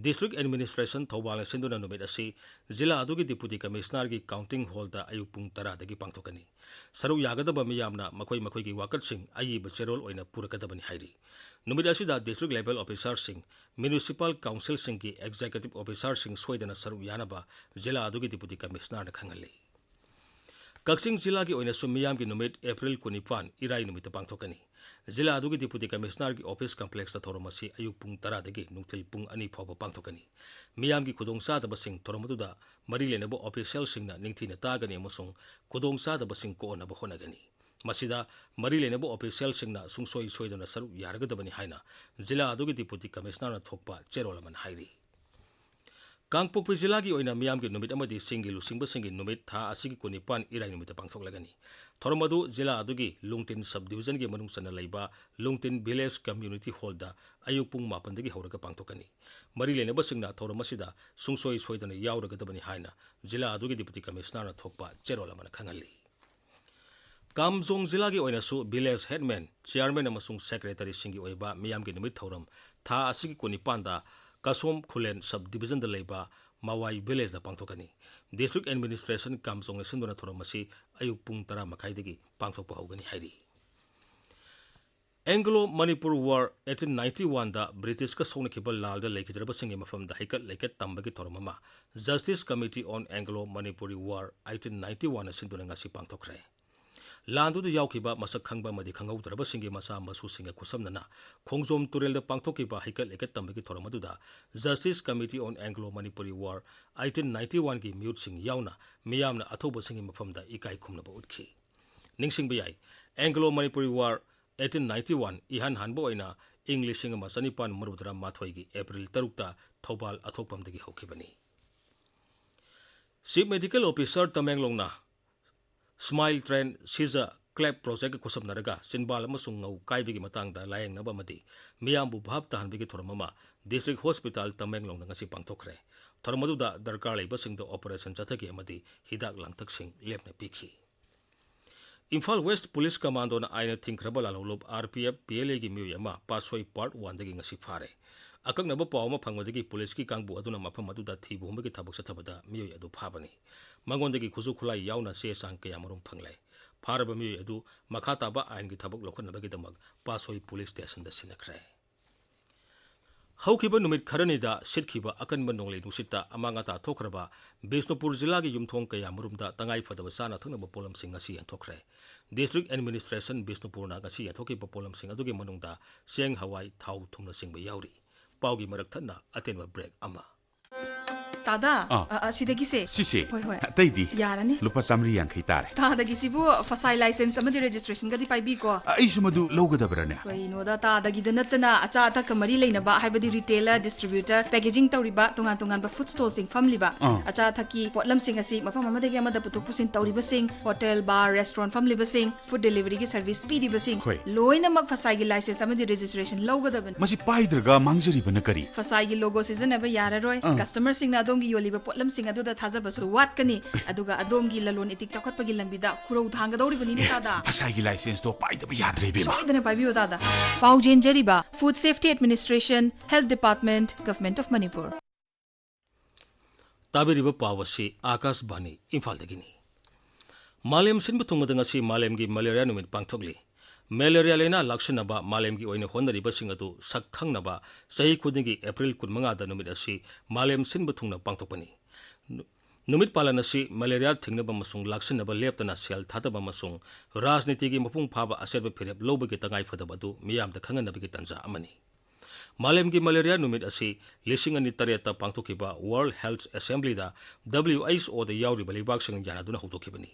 District Administration ꯊꯧꯕꯥꯜꯅ ꯁꯤꯟꯗꯨꯅ ꯅꯨꯃꯤꯠ ꯑꯁꯤ ꯖꯤꯂꯥ ꯑꯗꯨꯒꯤ Deputy Commissionerꯒꯤ counting hallꯗ ꯑꯌꯨꯛ ꯄꯨꯡ ꯇꯔꯥꯗꯒꯤ ꯄꯥꯡꯊꯣꯛꯀꯅꯤ꯫ ꯁꯔꯨꯛ ꯌꯥꯒꯗꯕ ꯃꯤꯌꯥꯝꯅ ꯃꯈꯣꯏ ꯃꯈꯣꯏꯒꯤ ꯋꯥꯀꯠꯁꯤꯡ ꯑꯏꯕ ꯆꯦꯔꯣꯜ ꯑꯣꯏꯅ ꯄꯨꯔꯛꯀꯗꯕꯅꯤ ꯍꯥꯏꯔꯤ꯫ ꯅꯨꯃꯤꯠ ꯑꯁꯤꯗ district level officerꯁꯤꯡ, municipal councilꯁꯤꯡꯒꯤ executive officerꯁꯤꯡ ꯁꯣꯏꯗꯅ ꯁꯔꯨꯛ ꯌꯥꯅꯕ ꯖꯤꯂꯥ ꯑꯗꯨꯒꯤ Deputy Commissionerꯅ ꯈꯪꯍꯜꯂꯤ꯫ ꯀꯛꯆꯤꯡ ꯖꯤꯂꯥꯒꯤ ꯑꯣꯏꯅꯁꯨ ꯃꯤꯌꯥꯝꯒꯤ ꯅꯨꯃꯤꯠ ꯑꯦꯄ꯭ꯔꯤꯜ ꯀꯨꯟꯅꯤꯄꯥꯟ ꯏꯔꯥꯏ ꯅꯨꯃꯤꯠꯇ ꯄꯥꯡꯊꯣꯛꯀꯅꯤ꯫ ꯖꯤꯂꯥ ꯑꯗꯨꯒꯤ Deputy Commissionerꯒꯤ office complexꯇ ꯊꯧꯔꯝ ꯑꯁꯤ ꯑꯌꯨꯛ ꯄꯨꯡ ꯇꯔꯥꯗꯒꯤ ꯅꯨꯡꯊꯤꯜ ꯄꯨꯡ ꯑꯅꯤ ꯐꯥꯎꯕ ꯄꯥꯡꯊꯣꯛꯀꯅꯤ꯫ ꯃꯤꯌꯥꯝꯒꯤ ꯈꯨꯗꯣꯡꯆꯥꯗꯕꯁꯤꯡ ꯊꯧꯔꯝ ꯑꯗꯨꯗ ꯃꯔꯤ ꯂꯩꯅꯕ officialꯁꯤꯡꯅ ꯅꯤꯡꯊꯤꯅ ꯇꯥꯒꯅꯤ ꯑꯃꯁꯨꯡ ꯈꯨꯗꯣꯡꯆꯥꯗꯕꯁꯤꯡ ꯀꯣꯛꯍꯟꯅꯕ ꯍꯣꯠꯅꯒꯅꯤ꯫ ꯃꯁꯤꯗ ꯃꯔꯤ ꯂꯩꯅꯕ officialꯁꯤꯡꯅ ꯁꯨꯡꯁꯣꯏ ꯁꯣꯏꯗꯅ ꯁꯔꯨꯛ ꯌꯥꯔꯒꯗꯕꯅꯤ ꯍꯥꯏꯅ ꯖꯤꯂꯥ ꯑꯗꯨꯒꯤ Deputy Commissionerꯅ ꯊꯣꯛꯄ ꯆꯦꯔꯣꯜ ꯑꯃꯅ ꯍꯥꯏꯔꯤ꯫ ꯀꯥꯡꯄꯣꯛꯄꯤ ꯖꯤꯂꯥꯒꯤ ꯑꯣꯏꯅ ꯃꯤꯌꯥꯝꯒꯤ ꯅꯨꯃꯤꯠ ꯑꯃꯗꯤ ꯆꯤꯡꯒꯤ ꯂꯨꯆꯤꯡꯕꯁꯤꯡꯒꯤ ꯅꯨꯃꯤꯠ ꯊꯥ ꯑꯁꯤꯒꯤ ꯀꯨꯟꯅꯤꯄꯥꯟ ꯏꯔꯥꯏ ꯅꯨꯃꯤꯠꯇ ꯄꯥꯡꯊꯣꯛꯂꯒꯅꯤ꯫ ꯊꯧꯔꯝ ꯑꯗꯨ ꯖꯤꯂꯥ ꯑꯗꯨꯒꯤ ꯂꯨꯡꯇꯤꯟ sub divisionꯒꯤ ꯃꯅꯨꯡ ꯆꯟꯅ ꯂꯩꯕ ꯂꯨꯡꯇꯤꯟ village community hallꯗ ꯑꯌꯨꯛ ꯄꯨꯡ ꯃꯥꯄꯟꯗꯒꯤ ꯍꯧꯔꯒ ꯄꯥꯡꯊꯣꯛꯀꯅꯤ꯫ ꯃꯔꯤ ꯂꯩꯅꯕꯁꯤꯡꯅ ꯊꯧꯔꯝ ꯑꯁꯤꯗ ꯁꯨꯡꯁꯣꯏ ꯁꯣꯏꯗꯅ ꯌꯥꯎꯔꯒꯗꯕꯅꯤ ꯍꯥꯏꯅ ꯖꯤꯂꯥ ꯑꯗꯨꯒꯤ Deputy Commissionerꯅ ꯊꯣꯛꯄ ꯆꯦꯔꯣꯜ ꯑꯃꯅ ꯈꯪꯍꯜꯂꯤ꯫ ꯀꯥꯝꯖꯣꯡ ꯖꯤꯂꯥꯒꯤ ꯑꯣꯏꯅꯁꯨ village headman, chairman ꯑꯃꯁꯨꯡ secretaryꯁꯤꯡꯒꯤ ꯑꯣꯏꯕ ꯃꯤꯌꯥꯝꯒꯤ ꯅꯨꯃꯤꯠ ꯊꯧꯔꯝ ꯊꯥ ꯑꯁꯤꯒꯤ ꯀꯨꯟꯅꯤꯄꯥꯟꯗ ꯀꯁꯣꯝ ꯈꯨꯂꯦꯟ sub divisionꯗ ꯂꯩꯕ ꯃꯋꯥꯏ villageꯗ ꯄꯥꯡꯊꯣꯛꯀꯅꯤ꯫ District Administration ꯀꯥꯝꯖꯣꯡꯅ ꯁꯤꯟꯗꯨꯅ ꯊꯧꯔꯝ ꯑꯁꯤ ꯑꯌꯨꯛ ꯄꯨꯡ ꯇꯔꯥ ꯃꯈꯥꯏꯗꯒꯤ ꯄꯥꯡꯊꯣꯛꯄ ꯍꯧꯒꯅꯤ ꯍꯥꯏꯔꯤ꯫ Anglo Manipur War eighteen ninety oneꯗ Britishꯀ ꯁꯣꯛꯅꯈꯤꯕ ꯂꯥꯜꯗ ꯂꯩꯈꯤꯗ꯭ꯔꯕꯁꯤꯡꯒꯤ ꯃꯐꯝꯗ ꯍꯩꯀꯠ ꯂꯩꯀꯠ ꯇꯝꯕꯒꯤ ꯊꯧꯔꯝ ꯑꯃ Justice Committee on Anglo Manipuri War eighteen ninety oneꯅ ꯁꯤꯟꯗꯨꯅ ꯉꯁꯤ ꯄꯥꯡꯊꯣꯛꯈ꯭ꯔꯦ꯫ ꯂꯥꯟꯗꯨꯗ ꯌꯥꯎꯈꯤꯕ ꯃꯁꯛ ꯈꯪꯕ ꯑꯃꯗꯤ ꯈꯪꯍꯧꯗ꯭ꯔꯕꯁꯤꯡꯒꯤ ꯃꯆꯥ ꯃꯁꯨꯁꯤꯡꯒ ꯈꯨꯠꯁꯝꯅꯅ ꯈꯣꯡꯖꯣꯝ ꯇꯨꯔꯦꯜꯗ ꯄꯥꯡꯊꯣꯛꯈꯤꯕ ꯍꯩꯀꯠ ꯂꯩꯀꯠ ꯇꯝꯕꯒꯤ ꯊꯧꯔꯝ ꯑꯗꯨꯗ Justice Committee on Anglo Manipuri War eighteen ninety oneꯒꯤ ꯃꯤꯍꯨꯠꯁꯤꯡ ꯌꯥꯎꯅ ꯃꯤꯌꯥꯝꯅ ꯑꯊꯧꯕꯁꯤꯡꯒꯤ ꯃꯐꯝꯗ ꯏꯀꯥꯏ ꯈꯨꯝꯅꯕ ꯎꯠꯈꯤ꯫ ꯅꯤꯡꯁꯤꯡꯕ ꯌꯥꯏ, Anglo Manipuri War eighteen ninety one ꯏꯍꯥꯟ ꯍꯥꯟꯕ ꯑꯣꯏꯅ ꯏꯪ ꯂꯤꯁꯤꯡ ꯑꯃ ꯆꯅꯤꯄꯥꯟ ꯃꯔꯤꯐꯨ ꯇꯔꯥ ꯃꯥꯊꯣꯏꯒꯤ ꯑꯦꯄ꯭ꯔꯤꯜ ꯇꯔꯨꯛꯇ Thoubal ꯑꯊꯣꯛꯄꯝꯗꯒꯤ ꯍꯧꯈꯤꯕꯅꯤ꯫ Chief Medical Officer ꯇꯃꯦꯡꯂꯣꯡꯅ Smile Train Seizure Cleft Project ꯈꯨꯠꯁꯝꯅꯔꯒ ꯆꯤꯟꯕꯥꯜ ꯑꯃꯁꯨꯡ ꯉꯧ ꯀꯥꯏꯕꯒꯤ ꯃꯇꯥꯡꯗ ꯂꯥꯌꯦꯡꯅꯕ ꯑꯃꯗꯤ ꯃꯤꯌꯥꯝꯕꯨ ꯚꯥꯞ ꯇꯥꯍꯟꯕꯒꯤ ꯊꯧꯔꯝ ꯑꯃ District Hospital ꯇꯃꯦꯡꯂꯣꯡꯗ ꯉꯁꯤ ꯄꯥꯡꯊꯣꯛꯈ꯭ꯔꯦ꯫ ꯊꯧꯔꯝ ꯑꯗꯨꯗ ꯗꯔꯀꯥꯔ ꯂꯩꯕꯁꯤꯡꯗ operation ꯆꯠꯊꯈꯤ ꯑꯃꯗꯤ ꯍꯤꯗꯥꯛ ꯂꯥꯡꯊꯛꯁꯤꯡ ꯂꯦꯞꯅ ꯄꯤꯈꯤ꯫ ꯏꯝꯐꯥꯜ West Police Commandoꯅ ꯑꯥꯏꯟꯅ ꯊꯤꯡꯈ꯭ꯔꯕ ꯂꯥꯜꯍꯧꯂꯨꯞ R P F P L Aꯒꯤ ꯃꯤꯑꯣꯏ ꯑꯃ ꯄꯥꯠꯁꯣꯏ Part Oneꯗꯒꯤ ꯉꯁꯤ ꯐꯥꯔꯦ꯫ ꯑꯀꯛꯅꯕ ꯄꯥꯎ ꯑꯃ ꯐꯪꯕꯗꯒꯤ ꯄꯨꯂꯤꯁꯀꯤ ꯀꯥꯡꯕꯨ ꯑꯗꯨꯅ ꯃꯐꯝ ꯑꯗꯨꯗ ꯊꯤꯕ ꯍꯨꯝꯕꯒꯤ ꯊꯕꯛ ꯆꯠꯊꯕꯗ ꯃꯤꯑꯣꯏ ꯑꯗꯨ ꯐꯥꯕꯅꯤ꯫ ꯃꯉꯣꯟꯗꯒꯤ ꯈꯨꯠꯁꯨ ꯈꯨꯠꯂꯥꯏ ꯌꯥꯎꯅ ꯆꯦ ꯆꯥꯡ ꯀꯌꯥ ꯃꯔꯨꯝ ꯐꯪꯂꯦ꯫ ꯐꯥꯔꯕ ꯃꯤꯑꯣꯏ ꯑꯗꯨ ꯃꯈꯥ ꯇꯥꯕ ꯑꯥꯏꯟꯒꯤ ꯊꯕꯛ ꯂꯧꯈꯠꯅꯕꯒꯤꯗꯃꯛ ꯄꯥꯠꯁꯣꯏ ꯄꯨꯂꯤꯁ ꯁ꯭ꯇꯦꯁꯟꯗ ꯁꯤꯟꯅꯈ꯭ꯔꯦ꯫ ꯍꯧꯈꯤꯕ ꯅꯨꯃꯤꯠ ꯈꯔꯅꯤꯗ ꯁꯤꯠꯈꯤꯕ ꯑꯀꯟꯕ ꯅꯣꯡꯂꯩ ꯅꯨꯡꯁꯤꯠꯇ ꯑꯃꯥꯡ ꯑꯇꯥ ꯊꯣꯛꯈ꯭ꯔꯕ ꯕꯤꯁꯅꯨꯄꯨꯔ ꯖꯤꯂꯥꯒꯤ ꯌꯨꯝꯊꯣꯡ ꯀꯌꯥ ꯃꯔꯨꯝꯗ ꯇꯉꯥꯏ ꯐꯗꯕ ꯆꯥꯅ ꯊꯛꯅꯕ ꯄꯣꯠꯂꯝꯁꯤꯡ ꯉꯁꯤ ꯌꯦꯟꯊꯣꯛꯈ꯭ꯔꯦ꯫ District Administration ꯕꯤꯁꯅꯨꯄꯨꯔꯅ ꯉꯁꯤ ꯌꯦꯟꯊꯣꯛꯈꯤꯕ ꯄꯣꯠꯂꯝꯁꯤꯡ ꯑꯗꯨꯒꯤ ꯃꯅꯨꯡꯗ ꯆꯦꯡ, ꯍꯋꯥꯏ, ꯊꯥꯎ, ꯊꯨꯝꯅꯆꯤꯡꯕ ꯌꯥꯎꯔꯤ꯫ ꯄꯥꯎꯒꯤ ꯃꯔꯛ ꯊꯠꯅ ꯑꯇꯦꯟꯕ break ꯑꯃ꯫ ꯇꯥꯗ, ꯑꯥ꯫ ꯑ, ꯑ, ꯁꯤꯗꯒꯤꯁꯦ꯫ ꯁꯤꯁꯦ? ꯍꯣꯏ, ꯍꯣꯏ꯫ ꯑꯇꯩꯗꯤ? ꯌꯥꯔꯅꯤ꯫ ꯂꯨꯄꯥ ꯆꯥꯃꯔꯤ ꯌꯥꯡꯈꯩ ꯇꯥꯔꯦ꯫ ꯇꯥꯗꯒꯤꯁꯤꯕꯨ ꯐꯁꯥꯏ license ꯑꯃꯗꯤ registrationꯒꯗꯤ ꯄꯥꯏꯕꯤꯀꯣ꯫ ꯑ, ꯑꯩꯁꯨ ꯃꯗꯨ ꯂꯧꯒꯗꯕꯔꯅꯦ? ꯀꯩꯅꯣꯗ, ꯇꯥꯗꯒꯤꯗ ꯅꯠꯇꯅ ꯑꯆꯥ ꯑꯊꯛꯀ ꯃꯔꯤ ꯂꯩꯅꯕ, ꯍꯥꯏꯕꯗꯤ retailer, distributor, packaging ꯇꯧꯔꯤꯕ ꯇꯣꯉꯥꯟ ꯇꯣꯉꯥꯟꯕ food stallꯁꯤꯡ ꯐꯝꯂꯤꯕ, ꯑꯥ꯫ ꯑꯆꯥ ꯑꯊꯛꯀꯤ ꯄꯣꯠꯂꯝꯁꯤꯡ ꯑꯁꯤ ꯃꯐꯝ ꯑꯃꯗꯒꯤ ꯑꯃꯗ ꯄꯨꯊꯣꯛ ꯄꯨꯁꯤꯟ ꯇꯧꯔꯤꯕꯁꯤꯡ, hotel, bar, restaurant ꯐꯝꯂꯤꯕꯁꯤꯡ, food deliveryꯒꯤ service ꯄꯤꯔꯤꯕꯁꯤꯡ, ꯍꯣꯏ꯫ ꯂꯣꯏꯅꯃꯛ ꯐꯁꯥꯏꯒꯤ license ꯑꯃꯗꯤ registration ꯂꯧꯒꯗꯕꯅꯤ꯫ ꯃꯁꯤ ꯄꯥꯏꯗ꯭ꯔꯒ ꯃꯥꯡꯖꯔꯤꯕꯅ ꯀꯔꯤ? ꯐꯁꯥꯏꯒꯤ logo ꯁꯤꯖꯤꯟꯅꯕ ꯌꯥꯔꯔꯣꯏ꯫ ꯑꯥ꯫ Customerꯁꯤꯡꯅ ꯑꯗꯣꯝꯒꯤ ꯌꯣꯜꯂꯤꯕ ꯄꯣꯠꯂꯝꯁꯤꯡ ꯑꯗꯨꯗ ꯊꯥꯖꯕꯁꯨ ꯋꯥꯠꯀꯅꯤ꯫ ꯑꯗꯨꯒ ꯑꯗꯣꯝꯒꯤ ꯂꯂꯣꯟ ꯏꯇꯤꯛ ꯆꯥꯎꯈꯠꯄꯒꯤ ꯂꯝꯕꯤꯗ ꯈꯨꯔꯧ ꯊꯥꯡꯒꯗꯧꯔꯤꯕꯅꯤꯅꯦ, ꯇꯥꯗ꯫ ꯐꯁꯥꯏꯒꯤ licenseꯇꯣ ꯄꯥꯏꯗꯕ ꯌꯥꯗ꯭ꯔꯦ, ꯏꯕꯦꯝꯃ꯫ ꯁꯣꯏꯗꯅ ꯄꯥꯏꯕꯤꯌꯨ, ꯇꯥꯗ꯫ ꯄꯥꯎ ꯆꯦꯟꯖꯔꯤꯕ Food Safety Administration, Health Department, Government of Manipur꯫ ꯇꯥꯕꯤꯔꯤꯕ ꯄꯥꯎ ꯑꯁꯤ ꯑꯥꯀꯥꯁꯕꯥꯅꯤ ꯏꯝꯐꯥꯜꯗꯒꯤꯅꯤ꯫ ꯃꯥꯂꯦꯝ ꯁꯤꯟꯕ ꯊꯨꯡꯅꯗ ꯉꯁꯤ ꯃꯥꯂꯦꯝꯒꯤ ꯃꯦꯂꯦꯔꯤꯌꯥ ꯅꯨꯃꯤꯠ ꯄꯥꯡꯊꯣꯛꯂꯤ꯫ ꯃꯦꯂꯦꯔꯤꯌꯥ ꯂꯥꯏꯅꯥ ꯂꯥꯛꯁꯤꯟꯅꯕ ꯃꯥꯂꯦꯝꯒꯤ ꯑꯣꯏꯅ ꯍꯣꯠꯅꯔꯤꯕꯁꯤꯡ ꯑꯗꯨ ꯁꯛ ꯈꯪꯅꯕ ꯆꯍꯤ ꯈꯨꯗꯤꯡꯒꯤ ꯑꯦꯄ꯭ꯔꯤꯜ ꯀꯨꯟꯃꯉꯥꯗ ꯅꯨꯃꯤꯠ ꯑꯁꯤ ꯃꯥꯂꯦꯝ ꯁꯤꯟꯕ ꯊꯨꯡꯅ ꯄꯥꯡꯊꯣꯛꯄꯅꯤ꯫ ꯅꯨ-, ꯅꯨꯃꯤꯠ ꯄꯥꯂꯟ ꯑꯁꯤ ꯃꯦꯂꯦꯔꯤꯌꯥ ꯊꯤꯡꯅꯕ ꯑꯃꯁꯨꯡ ꯂꯥꯛꯁꯤꯟꯅꯕ ꯂꯦꯞꯇꯅ ꯁꯦꯜ ꯊꯥꯗꯕ ꯑꯃꯁꯨꯡ ꯔꯥꯖꯅꯤꯇꯤꯒꯤ ꯃꯄꯨꯡ ꯐꯥꯕ ꯑꯆꯦꯠꯄ ꯐꯤꯔꯦꯞ ꯂꯧꯕꯒꯤ ꯇꯉꯥꯏꯐꯗꯕ ꯑꯗꯨ ꯃꯤꯌꯥꯝꯗ ꯈꯪꯍꯟꯅꯕꯒꯤ ꯇꯥꯟꯖꯥ ꯑꯃꯅꯤ꯫ ꯃꯥꯂꯦꯝꯒꯤ ꯃꯦꯂꯦꯔꯤꯌꯥ ꯅꯨꯃꯤꯠ ꯑꯁꯤ ꯂꯤꯁꯤꯡ ꯑꯅꯤ ꯇꯔꯦꯠꯇ ꯄꯥꯡꯊꯣꯛꯈꯤꯕ World Health Assemblyꯗ W H Oꯗ ꯌꯥꯎꯔꯤꯕ ꯂꯩꯕꯥꯛꯁꯤꯡꯅ ꯌꯥꯅꯗꯨꯅ ꯍꯧꯗꯣꯛꯈꯤꯕꯅꯤ꯫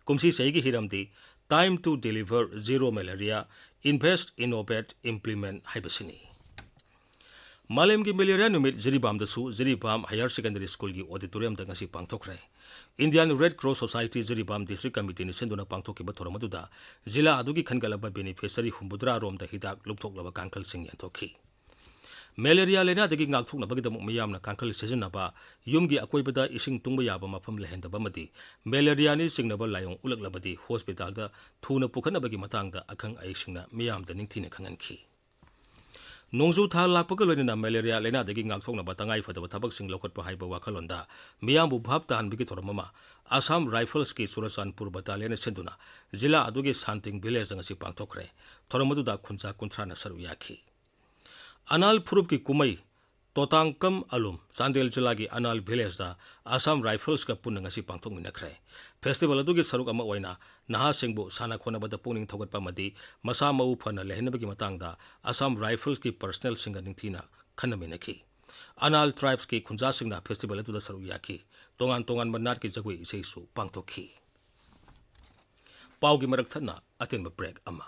ꯀꯨꯝꯁꯤ ꯆꯍꯤꯒꯤ ꯍꯤꯔꯝꯗꯤ Time to Deliver Zero Malaria, Invest, Innovate, Implement ꯍꯥꯏꯕꯁꯤꯅꯤ꯫ ꯃꯥꯂꯦꯝꯒꯤ ꯃꯦꯂꯦꯔꯤꯌꯥ ꯅꯨꯃꯤꯠ ꯖꯤꯔꯤꯕꯥꯝꯗꯁꯨ ꯖꯤꯔꯤꯕꯥꯝ ꯍꯥꯌꯔ ꯁꯦꯀꯦꯟꯗꯔꯤ ꯁ꯭ꯀꯨꯜꯒꯤ ꯑꯣꯗꯤꯇꯣꯔꯤꯌꯝꯗ ꯉꯁꯤ ꯄꯥꯡꯊꯣꯛꯈ꯭ꯔꯦ꯫ Indian Red Cross Society Jiribam district ꯀꯃꯤꯇꯤꯅ ꯁꯤꯟꯗꯨꯅ ꯄꯥꯡꯊꯣꯛꯈꯤꯕ ꯊꯧꯔꯝ ꯑꯗꯨꯗ ꯖꯤꯂꯥ ꯑꯗꯨꯒꯤ ꯈꯟꯒꯠꯂꯕ ꯕꯦꯅꯤꯐꯤꯁꯔꯤ ꯍꯨꯝꯐꯨꯇꯔꯥ ꯔꯣꯝꯗ ꯍꯤꯗꯥꯛ ꯂꯨꯞꯊꯣꯛꯂꯕ ꯀꯥꯡꯈꯜꯁꯤꯡ ꯌꯦꯟꯊꯣꯛꯈꯤ꯫ ꯃꯦꯂꯦꯔꯤꯌꯥ ꯂꯥꯏꯅꯥꯗꯒꯤ ꯉꯥꯛꯊꯣꯛꯅꯕꯒꯤꯗꯃꯛ ꯃꯤꯌꯥꯝꯅ ꯀꯥꯡꯈꯜ ꯁꯤꯖꯤꯟꯅꯕ, ꯌꯨꯝꯒꯤ ꯑꯀꯣꯏꯕꯗ ꯏꯁꯤꯡ ꯇꯨꯡꯕ ꯌꯥꯕ ꯃꯐꯝ ꯂꯩꯍꯟꯗꯕ ꯑꯃꯗꯤ ꯃꯦꯂꯦꯔꯤꯌꯥꯅꯤ ꯆꯤꯡꯅꯕ ꯂꯥꯏꯑꯣꯡ ꯎꯠꯂꯛꯂꯕꯗꯤ ꯍꯣꯁꯄꯤꯇꯥꯜꯗ ꯊꯨꯅ ꯄꯨꯈꯠꯅꯕꯒꯤ ꯃꯇꯥꯡꯗ ꯑꯈꯪ ꯑꯍꯩꯁꯤꯡꯅ ꯃꯤꯌꯥꯝꯗ ꯅꯤꯡꯊꯤꯅ ꯈꯪꯍꯟꯈꯤ꯫ ꯅꯣꯡꯖꯨ ꯊꯥ ꯂꯥꯛꯄꯒ ꯂꯣꯏꯅꯅ ꯃꯦꯂꯦꯔꯤꯌꯥ ꯂꯥꯏꯅꯥꯗꯒꯤ ꯉꯥꯛꯊꯣꯛꯅꯕ ꯇꯉꯥꯏ ꯐꯗꯕ ꯊꯕꯛꯁꯤꯡ ꯂꯧꯈꯠꯄ ꯍꯥꯏꯕ ꯋꯥꯈꯜꯂꯣꯟꯗ ꯃꯤꯌꯥꯝꯕꯨ ꯚꯥꯞ ꯇꯥꯍꯟꯕꯒꯤ ꯊꯧꯔꯝ ꯑꯃ ꯑꯁꯥꯝ ꯔꯥꯏꯐꯜꯁꯀꯤ ꯆꯨꯔꯆꯥꯟꯄꯨꯔ ꯕꯇꯥꯂꯤꯌꯟꯅ ꯁꯤꯟꯗꯨꯅ ꯖꯤꯂꯥ ꯑꯗꯨꯒꯤ ꯁꯥꯟꯇꯤꯡ ꯚꯤꯂꯦꯖꯇ ꯉꯁꯤ ꯄꯥꯡꯊꯣꯛꯈ꯭ꯔꯦ꯫ ꯊꯧꯔꯝ ꯑꯗꯨꯗ ꯈꯨꯟꯖꯥ ꯀꯨꯟꯊ꯭ꯔꯥꯅ ꯁꯔꯨꯛ ꯌꯥꯈꯤ꯫ ꯑꯅꯥꯜ ꯐꯨꯔꯨꯞꯀꯤ ꯀꯨꯝꯃꯩ ꯇꯣꯇꯥꯡꯀꯝ ꯑꯂꯨꯝ ꯆꯥꯟꯗꯦꯜ ꯖꯤꯂꯥꯒꯤ ꯑꯅꯥꯜ ꯚꯤꯂꯦꯖꯇ ꯑꯁꯥꯝ ꯔꯥꯏꯐꯜꯁꯀ ꯄꯨꯟꯅ ꯉꯁꯤ ꯄꯥꯡꯊꯣꯛꯃꯤꯟꯅꯈ꯭ꯔꯦ꯫ ꯐꯦꯁꯇꯤꯚꯦꯜ ꯑꯗꯨꯒꯤ ꯁꯔꯨꯛ ꯑꯃ ꯑꯣꯏꯅ ꯅꯍꯥꯁꯤꯡꯕꯨ ꯁꯥꯟꯅ ꯈꯣꯠꯅꯕꯗ ꯄꯨꯛꯅꯤꯡ ꯊꯧꯒꯠꯄ ꯑꯃꯗꯤ ꯃꯁꯥ ꯃꯎ ꯐꯅ ꯂꯩꯍꯟꯅꯕꯒꯤ ꯃꯇꯥꯡꯗ ꯑꯁꯥꯝ ꯔꯥꯏꯐꯜꯁꯀꯤ ꯄꯔꯁꯅꯦꯜꯁꯤꯡꯒ ꯅꯤꯡꯊꯤꯅ ꯈꯟꯅꯃꯤꯟꯅꯈꯤ꯫ ꯑꯅꯥꯜ ꯇ꯭ꯔꯥꯏꯕꯁꯀꯤ ꯈꯨꯟꯖꯥꯁꯤꯡꯅ ꯐꯦꯁꯇꯤꯚꯦꯜ ꯑꯗꯨꯗ ꯁꯔꯨꯛ ꯌꯥꯈꯤ꯫ ꯇꯣꯉꯥꯟ ꯇꯣꯉꯥꯟꯕ ꯅꯥꯠꯀꯤ ꯖꯒꯣꯏ ꯏꯁꯩꯁꯨ ꯄꯥꯡꯊꯣꯛꯈꯤ꯫ ꯄꯥꯎꯒꯤ ꯃꯔꯛ ꯊꯠꯅ ꯑꯇꯦꯟꯕ ꯕ꯭ꯔꯦꯛ ꯑꯃ꯫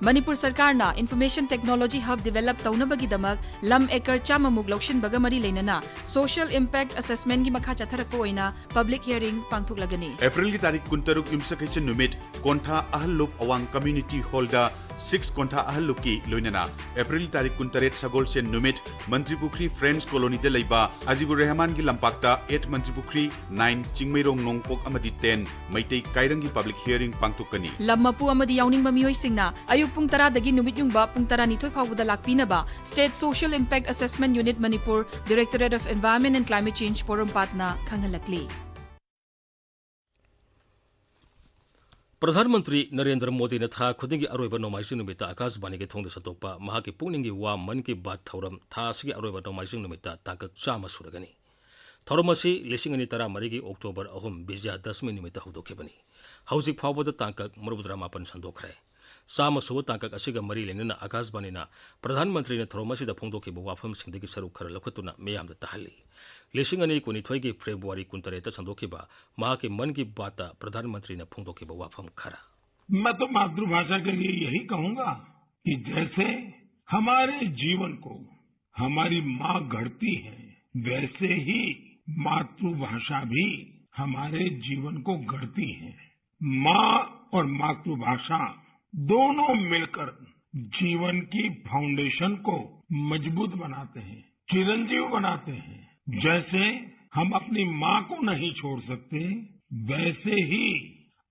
ꯃꯅꯤꯄꯨꯔ ꯁꯔꯀꯥꯔꯅ Information Technology Hub develop ꯇꯧꯅꯕꯒꯤꯗꯃꯛ ꯂꯝ ꯑꯦꯀꯔ ꯆꯥꯝꯃꯃꯨꯛ ꯂꯧꯁꯤꯟꯕꯒ ꯃꯔꯤ ꯂꯩꯅꯅ Social Impact Assessmentꯒꯤ ꯃꯈꯥ ꯆꯠꯊꯔꯛꯄ ꯑꯣꯏꯅ ꯄꯕ꯭ꯂꯤꯛ ꯍꯤꯌꯔꯤꯡ ꯄꯥꯡꯊꯣꯛꯂꯒꯅꯤ꯫ ꯑꯦꯄ꯭ꯔꯤꯜꯒꯤ ꯇꯥꯔꯤꯛ ꯀꯨꯟꯇꯔꯨꯛ, ꯌꯨꯝꯁꯀꯩꯁ ꯅꯨꯃꯤꯠ, ꯀꯣꯟꯊꯥ ꯑꯍꯜꯂꯨꯞ ꯑꯋꯥꯡ ꯀꯝꯃ꯭ꯌꯨꯅꯤꯇꯤ ꯍꯣꯜꯗ ꯁꯤꯛꯁ ꯀꯣꯟꯊꯥ ꯑꯍꯜꯂꯨꯞꯀꯤ ꯂꯣꯏꯅꯅ ꯑꯦꯄ꯭ꯔꯤꯜ ꯇꯥꯔꯤꯛ ꯀꯨꯟꯇꯔꯦꯠ, ꯁꯒꯣꯜꯁꯦꯟ ꯅꯨꯃꯤꯠ, ꯃꯟꯇ꯭ꯔꯤꯄꯨꯈ꯭ꯔꯤ ꯐ꯭ꯔꯦꯟꯁ ꯀꯣꯂꯣꯅꯤꯗ ꯂꯩꯕ ꯍꯖꯤꯕꯨꯔ ꯔꯦꯍꯃꯥꯟꯒꯤ ꯂꯝꯄꯥꯛꯇ, ꯑꯦꯠ ꯃꯟꯇ꯭ꯔꯤꯄꯨꯈ꯭ꯔꯤ, ꯅꯥꯏꯟ ꯆꯤꯡꯃꯩꯔꯣꯡ ꯅꯣꯡꯄꯣꯛ ꯑꯃꯗꯤ ꯇꯦꯟ ꯃꯩꯇꯩ ꯀꯥꯏꯔꯪꯒꯤ ꯄꯕ꯭ꯂꯤꯛ ꯍꯤꯌꯔꯤꯡ ꯄꯥꯡꯊꯣꯛꯀꯅꯤ꯫ ꯂꯝ ꯃꯄꯨ ꯑꯃꯗꯤ ꯌꯥꯎꯅꯤꯡꯕ ꯃꯤꯑꯣꯏꯁꯤꯡꯅ ꯑꯌꯨꯛ ꯄꯨꯡ ꯇꯔꯥꯗꯒꯤ ꯅꯨꯃꯤꯠ ꯌꯨꯡꯕ ꯄꯨꯡ ꯇꯔꯥꯅꯤꯊꯣꯏ ꯐꯥꯎꯕꯗ ꯂꯥꯛꯄꯤꯅꯕ State Social Impact Assessment Unit Manipur, Directorate of Environment and Climate Change, ꯄꯣꯔꯣꯝꯄꯥꯠꯅ ꯈꯪꯍꯜꯂꯛꯂꯤ꯫ Pradhan Mantri Narendra ꯃꯣꯗꯤꯅ ꯊꯥ ꯈꯨꯗꯤꯡꯒꯤ ꯑꯔꯣꯏꯕ ꯅꯣꯡꯃꯥꯏꯖꯤꯡ ꯅꯨꯃꯤꯠꯇ ꯑꯥꯀꯥꯁꯕꯥꯅꯤꯒꯤ ꯊꯣꯡꯗ ꯁꯟꯗꯣꯛꯄ ꯃꯍꯥꯛꯀꯤ ꯄꯨꯛꯅꯤꯡꯒꯤ ꯋꯥ ꯃꯟ ꯀꯤ ꯕꯥꯠ ꯊꯧꯔꯝ ꯊꯥ ꯑꯁꯤꯒꯤ ꯑꯔꯣꯏꯕ ꯅꯣꯡꯃꯥꯏꯖꯤꯡ ꯅꯨꯃꯤꯠꯇ ꯇꯥꯡꯀꯛ ꯆꯥꯝꯃ ꯁꯨꯔꯒꯅꯤ꯫ ꯊꯧꯔꯝ ꯑꯁꯤ ꯂꯤꯁꯤꯡ ꯑꯅꯤ ꯇꯔꯥꯃꯔꯤꯒꯤ ꯑꯣꯛꯇꯣꯕꯔ ꯑꯍꯨꯝ ꯕꯤꯖꯌ ꯗꯁꯃꯤ ꯅꯨꯃꯤꯠꯇ ꯍꯧꯗꯣꯛꯈꯤꯕꯅꯤ꯫ ꯍꯧꯖꯤꯛ ꯐꯥꯎꯕꯗ ꯇꯥꯡꯀꯛ ꯃꯔꯤꯐꯨꯇꯔꯥꯃꯥꯄꯟ ꯁꯟꯗꯣꯛꯈ꯭ꯔꯦ꯫ ꯆꯥꯝꯃ ꯁꯨꯕ ꯇꯥꯡꯀꯛ ꯑꯁꯤꯒ ꯃꯔꯤ ꯂꯩꯅꯅ ꯑꯥꯀꯥꯁꯕꯥꯅꯤꯅ ꯄ꯭ꯔꯙꯥꯟ ꯃꯟꯇ꯭ꯔꯤꯅ ꯊꯧꯔꯝ ꯑꯁꯤꯗ ꯐꯣꯡꯗꯣꯛꯈꯤꯕ ꯋꯥꯐꯝꯁꯤꯡꯗꯒꯤ ꯁꯔꯨꯛ ꯈꯔ ꯂꯧꯈꯠꯇꯨꯅ ꯃꯤꯌꯥꯝꯗ ꯇꯥꯍꯜꯂꯤ꯫ ꯂꯤꯁꯤꯡ ꯑꯅꯤ ꯀꯨꯟꯅꯤꯊꯣꯏꯒꯤ ꯐꯦꯕ꯭ꯔꯨꯋꯥꯔꯤ ꯀꯨꯟꯇꯔꯦꯠꯇ ꯁꯟꯗꯣꯛꯈꯤꯕ ꯃꯍꯥꯛꯀꯤ ꯃꯟ ꯀꯤ ꯕꯥꯠꯇ ꯄ꯭ꯔꯙꯥꯟ ꯃꯟꯇ꯭ꯔꯤꯅ ꯐꯣꯡꯗꯣꯛꯈꯤꯕ ꯋꯥꯐꯝ ꯈꯔ꯫ मैं तो मातृभाषा के लिए यही कहूंगा कि जैसे हमारे जीवन को हमारी माँ गढ़ती है, वैसे ही मातृभाषा भी हमारे जीवन को गढ़ती है। माँ और मातृभाषा दोनों मिलकर जीवन की फाउंडेशन को मजबूत बनाते हैं, चिरंजीव बनाते हैं। जैसे हम अपनी माँ को नहीं छोड़ सकते, वैसे ही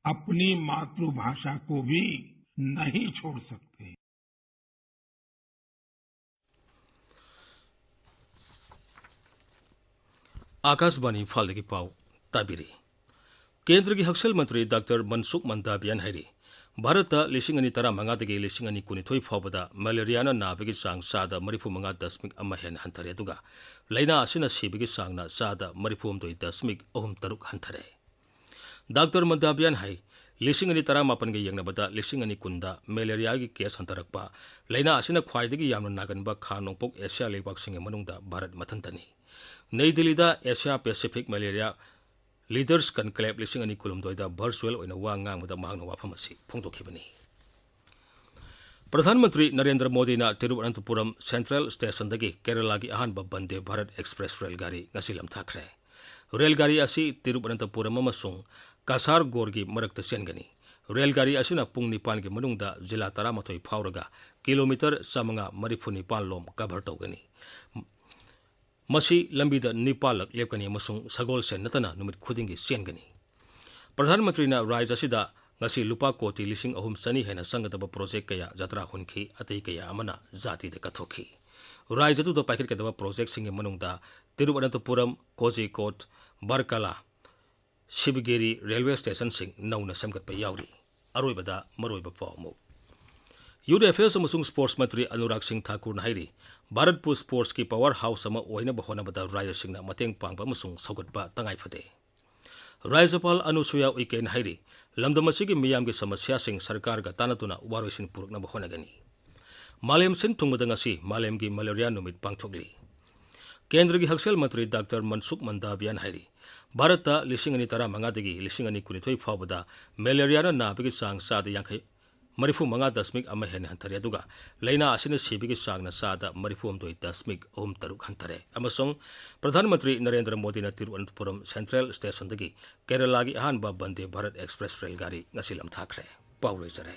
अपनी मातृभाषा को भी नहीं छोड़ सकते। ꯑꯥꯀꯥꯁꯕꯥꯅꯤ ꯏꯝꯐꯥꯜꯗꯒꯤ ꯄꯥꯎ ꯇꯥꯕꯤꯔꯤ꯫ ꯀꯦꯟꯗ꯭ꯔꯒꯤ ꯍꯛꯁꯦꯜ ꯃꯟꯇ꯭ꯔꯤ ꯗꯥꯛꯇꯔ ꯃꯟꯁꯨꯈ ꯃꯟꯗꯥꯕꯤꯌꯥꯟ ꯍꯥꯏꯔꯤ, ꯚꯥꯔꯠꯇ ꯂꯤꯁꯤꯡ ꯑꯅꯤ ꯇꯔꯥꯃꯉꯥꯗꯒꯤ ꯂꯤꯁꯤꯡ ꯑꯅꯤ ꯀꯨꯟꯅꯤꯊꯣꯏ ꯐꯥꯎꯕꯗ ꯃꯦꯂꯦꯔꯤꯌꯥꯅ ꯅꯥꯕꯒꯤ ꯆꯥꯡ ꯆꯥꯗ ꯃꯔꯤꯐꯨ ꯃꯉꯥ ꯗꯁꯃꯤꯛ ꯑꯃ ꯍꯦꯟꯅ ꯍꯟꯊꯔꯦ, ꯑꯗꯨꯒ ꯂꯥꯏꯅꯥ ꯑꯁꯤꯅ ꯁꯤꯕꯒꯤ ꯆꯥꯡꯅ ꯆꯥꯗ ꯃꯔꯤꯐꯨ ꯍꯨꯝꯗꯣꯏ ꯗꯁꯃꯤꯛ ꯑꯍꯨꯝ ꯇꯔꯨꯛ ꯍꯟꯊꯔꯦ꯫ ꯗꯥꯛꯇꯔ ꯃꯟꯗꯥꯕꯤꯌꯥꯟ ꯍꯥꯏ, ꯂꯤꯁꯤꯡ ꯑꯅꯤ ꯇꯔꯥꯃꯥꯄꯟꯒ ꯌꯦꯡꯅꯕꯗ ꯂꯤꯁꯤꯡ ꯑꯅꯤ ꯀꯨꯟꯗ ꯃꯦꯂꯦꯔꯤꯌꯥꯒꯤ ꯀꯦꯁ ꯍꯟꯊꯔꯛꯄ, ꯂꯥꯏꯅꯥ ꯑꯁꯤꯅ ꯈ꯭ꯋꯥꯏꯗꯒꯤ ꯌꯥꯝꯅ ꯅꯥꯒꯟꯕ ꯈꯥ ꯅꯣꯡꯄꯣꯛ ꯑꯦꯁꯤꯌꯥ ꯂꯩꯕꯥꯛꯁꯤꯡꯒꯤ ꯃꯅꯨꯡꯗ ꯚꯥꯔꯠ ꯃꯊꯟꯇꯅꯤ꯫ ꯅꯩ ꯗꯤꯜꯂꯤꯗ ꯑꯦꯁꯤꯌꯥ ꯄꯦꯁꯤꯐꯤꯛ ꯃꯦꯂꯦꯔꯤꯌꯥ ꯂꯤꯗꯔꯁ ꯀꯟꯀ꯭ꯂꯦꯕ ꯂꯤꯁꯤꯡ ꯑꯅꯤ ꯀꯨꯟꯍꯨꯝꯗꯣꯏꯗ ꯚꯔꯆꯨꯑꯦꯜ ꯑꯣꯏꯅ ꯋꯥ ꯉꯥꯡꯕꯗ ꯃꯍꯥꯛꯅ ꯋꯥꯐꯝ ꯑꯁꯤ ꯐꯣꯡꯗꯣꯛꯈꯤꯕꯅꯤ꯫ ꯄ꯭ꯔꯙꯥꯟ ꯃꯟꯇ꯭ꯔꯤ ꯅꯔꯦꯟꯗ꯭ꯔ ꯃꯣꯗꯤꯅ ꯇꯤꯔꯨꯕꯅꯟꯇꯄꯨꯔꯝ ꯁꯦꯟꯇ꯭ꯔꯦꯜ ꯁ꯭ꯇꯦꯁꯟꯗꯒꯤ ꯀꯦꯔꯂꯥꯒꯤ ꯑꯍꯥꯟꯕ ꯕꯟꯗꯦ ꯚꯥꯔꯠ ꯑꯦꯛꯁꯄ꯭ꯔꯦꯁ ꯔꯦꯜ ꯒꯥꯔꯤ ꯉꯁꯤ ꯂꯝꯊꯥꯈ꯭ꯔꯦ꯫ ꯔꯦꯜ ꯒꯥꯔꯤ ꯑꯁꯤ ꯇꯤꯔꯨꯕꯅꯟꯇꯄꯨꯔꯝ ꯑꯃꯁꯨꯡ ꯀꯁꯥꯔꯒꯣꯔꯒꯤ ꯃꯔꯛꯇ ꯆꯦꯟꯒꯅꯤ꯫ ꯔꯦꯜ ꯒꯥꯔꯤ ꯑꯁꯤꯅ ꯄꯨꯡ ꯅꯤꯄꯥꯟꯒꯤ ꯃꯅꯨꯡꯗ ꯖꯤꯂꯥ ꯇꯔꯥꯃꯥꯊꯣꯏ ꯐꯥꯎꯔꯒ ꯀꯤꯂꯣꯃꯤꯇꯔ ꯆꯥꯃꯉꯥ ꯃꯔꯤꯐꯨ ꯅꯤꯄꯥꯟ ꯂꯣꯝ ꯀꯚꯔ ꯇꯧꯒꯅꯤ꯫ ꯃꯁꯤ ꯂꯝꯕꯤꯗ ꯅꯤꯄꯥꯜꯂꯛ ꯂꯦꯞꯀꯅꯤ ꯑꯃꯁꯨꯡ ꯁꯒꯣꯜꯁꯦꯟ ꯅꯠꯇꯅ ꯅꯨꯃꯤꯠ ꯈꯨꯗꯤꯡꯒꯤ ꯆꯦꯟꯒꯅꯤ꯫ ꯄ꯭ꯔꯙꯥꯟ ꯃꯟꯇ꯭ꯔꯤꯅ ꯔꯥꯖ꯭ꯌ ꯑꯁꯤꯗ ꯉꯁꯤ ꯂꯨꯄꯥ ꯀꯣꯇꯤ ꯂꯤꯁꯤꯡ ꯑꯍꯨꯝ ꯆꯅꯤ ꯍꯦꯟꯅ ꯆꯪꯒꯗꯕ ꯄ꯭ꯔꯣꯖꯦꯛ ꯀꯌꯥ ꯖꯇ꯭ꯔꯥ ꯍꯨꯟꯈꯤ, ꯑꯇꯩ ꯀꯌꯥ ꯑꯃꯅ ꯖꯥꯇꯤꯗ ꯀꯠꯊꯣꯛꯈꯤ꯫ ꯔꯥꯖ꯭ꯌ ꯑꯗꯨꯗ ꯄꯥꯏꯈꯠꯀꯗꯕ ꯄ꯭ꯔꯣꯖꯦꯛꯁꯤꯡꯒꯤ ꯃꯅꯨꯡꯗ ꯇꯤꯔꯨꯕꯅꯟꯇꯄꯨꯔꯝ, ꯀꯣꯖꯤꯀꯣꯠ, ꯕꯔꯀꯂꯥ, ꯁꯤꯕꯒꯤꯔꯤ ꯔꯦꯜꯋꯦ ꯁ꯭ꯇꯦꯁꯟꯁꯤꯡ ꯅꯧꯅ ꯁꯦꯝꯒꯠꯄ ꯌꯥꯎꯔꯤ꯫ ꯑꯔꯣꯏꯕꯗ ꯃꯔꯨꯑꯣꯏꯕ ꯄꯥꯎ ꯑꯃꯨꯛ꯫ ꯌꯨꯠ ꯑꯦꯐꯤꯌꯔꯁ ꯑꯃꯁꯨꯡ ꯁ꯭ꯄꯣꯔꯠꯁ ꯃꯟꯇ꯭ꯔꯤ ꯑꯅꯨꯔꯥꯒ ꯁꯤꯡ ꯊꯥꯀꯨꯔꯅ ꯍꯥꯏꯔꯤ, ꯚꯥꯔꯠꯄꯨ ꯁ꯭ꯄꯣꯔꯠꯁꯀꯤ ꯄꯥꯋꯔ ꯍꯥꯎꯁ ꯑꯃ ꯑꯣꯏꯅꯕ ꯍꯣꯠꯅꯕꯗ ꯔꯥꯖ꯭ꯌꯁꯤꯡꯅ ꯃꯇꯦꯡ ꯄꯥꯡꯕ ꯑꯃꯁꯨꯡ ꯁꯧꯒꯠꯄ ꯇꯉꯥꯏ ꯐꯗꯦ꯫ ꯔꯥꯖ꯭ꯌꯄꯥꯜ ꯑꯅꯨꯁꯨꯌꯥ ꯎꯏꯀꯦꯅ ꯍꯥꯏꯔꯤ, ꯂꯝꯗꯝ ꯑꯁꯤꯒꯤ ꯃꯤꯌꯥꯝꯒꯤ ꯁꯃꯁ꯭ꯌꯥꯁꯤꯡ ꯁꯔꯀꯥꯔꯒ ꯇꯥꯟꯅꯗꯨꯅ ꯋꯥꯔꯣꯏꯁꯤꯟ ꯄꯨꯔꯛꯅꯕ ꯍꯣꯠꯅꯒꯅꯤ꯫ ꯃꯥꯂꯦꯝ ꯁꯤꯟ ꯊꯨꯡꯕꯗ ꯉꯁꯤ ꯃꯥꯂꯦꯝꯒꯤ ꯃꯦꯂꯦꯔꯤꯌꯥ ꯅꯨꯃꯤꯠ ꯄꯥꯡꯊꯣꯛꯂꯤ꯫ ꯀꯦꯟꯗ꯭ꯔꯒꯤ ꯍꯛꯁꯦꯜ ꯃꯟꯇ꯭ꯔꯤ ꯗꯥꯛꯇꯔ ꯃꯟꯁꯨꯈ ꯃꯟꯗꯥꯕꯤꯌꯥꯟ ꯍꯥꯏꯔꯤ, ꯚꯥꯔꯠꯇ ꯂꯤꯁꯤꯡ ꯑꯅꯤ ꯇꯔꯥꯃꯉꯥꯗꯒꯤ ꯂꯤꯁꯤꯡ ꯑꯅꯤ ꯀꯨꯟꯅꯤꯊꯣꯏ ꯐꯥꯎꯕꯗ ꯃꯦꯂꯦꯔꯤꯌꯥꯅ ꯅꯥꯕꯒꯤ ꯆꯥꯡ ꯆꯥꯗ ꯌꯥꯡꯈꯩ, ꯃꯔꯤꯐꯨ ꯃꯉꯥ ꯗꯁꯃꯤꯛ ꯑꯃ ꯍꯦꯟꯅ ꯍꯟꯊꯔꯦ, ꯑꯗꯨꯒ ꯂꯥꯏꯅꯥ ꯑꯁꯤꯅ ꯁꯤꯕꯒꯤ ꯆꯥꯡꯅ ꯆꯥꯗ ꯃꯔꯤꯐꯨ ꯍꯨꯝꯗꯣꯏ ꯗꯁꯃꯤꯛ ꯑꯍꯨꯝ ꯇꯔꯨꯛ ꯍꯟꯊꯔꯦ꯫ ꯑꯃꯁꯨꯡ ꯄ꯭ꯔꯙꯥꯟ ꯃꯟꯇ꯭ꯔꯤ ꯅꯔꯦꯟꯗ꯭ꯔ ꯃꯣꯗꯤꯅ ꯇꯤꯔꯨꯑꯅꯟꯇꯄꯨꯔꯝ ꯁꯦꯟꯇ꯭ꯔꯦꯜ ꯁ꯭ꯇꯦꯁꯟꯗꯒꯤ ꯀꯦꯔꯂꯥꯒꯤ ꯑꯍꯥꯟꯕ ꯕꯟꯗꯦ ꯚꯥꯔꯠ ꯑꯦꯛꯁꯄ꯭ꯔꯦꯁ ꯔꯦꯜ ꯒꯥꯔꯤ ꯉꯁꯤ ꯂꯝꯊꯥꯈ꯭ꯔꯦ꯫ ꯄꯥꯎ ꯂꯣꯏꯖꯔꯦ꯫